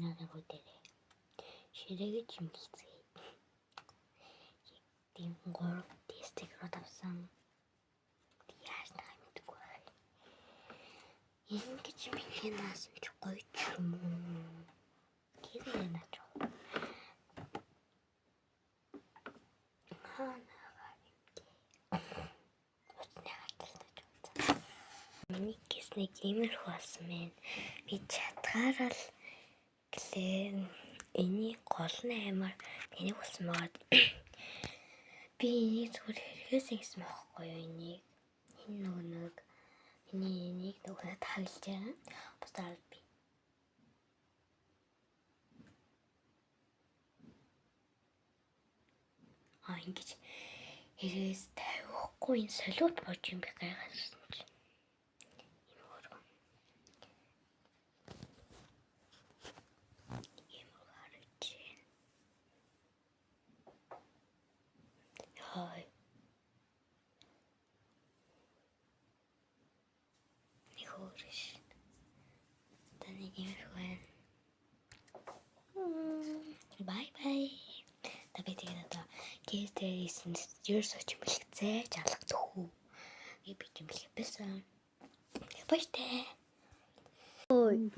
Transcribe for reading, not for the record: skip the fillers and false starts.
Санаагаа дээрээ. Ширээгээ чимгэлцгээе. Тийм 3 стикерүүд авсан. Яаж нэг мэдгүй байна. Ингэж минь ч гоё ч юм уу. Гэрээ наач. Хаанагаа юм. Утасны хаталтай ч утсан. Миний гиснийг иймэрхүү болсон байна. Би чадгаараа л гэлээ. Эний гол нь амар тэнийг болсон байгаад би энийг зүгээр хэрэгээсэй гэсэн байхгүй юу энийг. Энэ нөгөө нэг миний энийг нөгөө таглаж байгаа. Бусдаар би ингэж хэрэгээс тавихгүй энэ солиот бож юм би гайхасан чинь. Ийм өөр. Ийм өөр харагдаж байна. Хай. Нэг өөр ш. Таны иймэрхүү байна. Bye bye. Та би тэгээд одоо кейс дээр исэн ерөөсөө чимлэгцээ жалгадах уу. Би чимлэх байсан. Баяртай. Ой.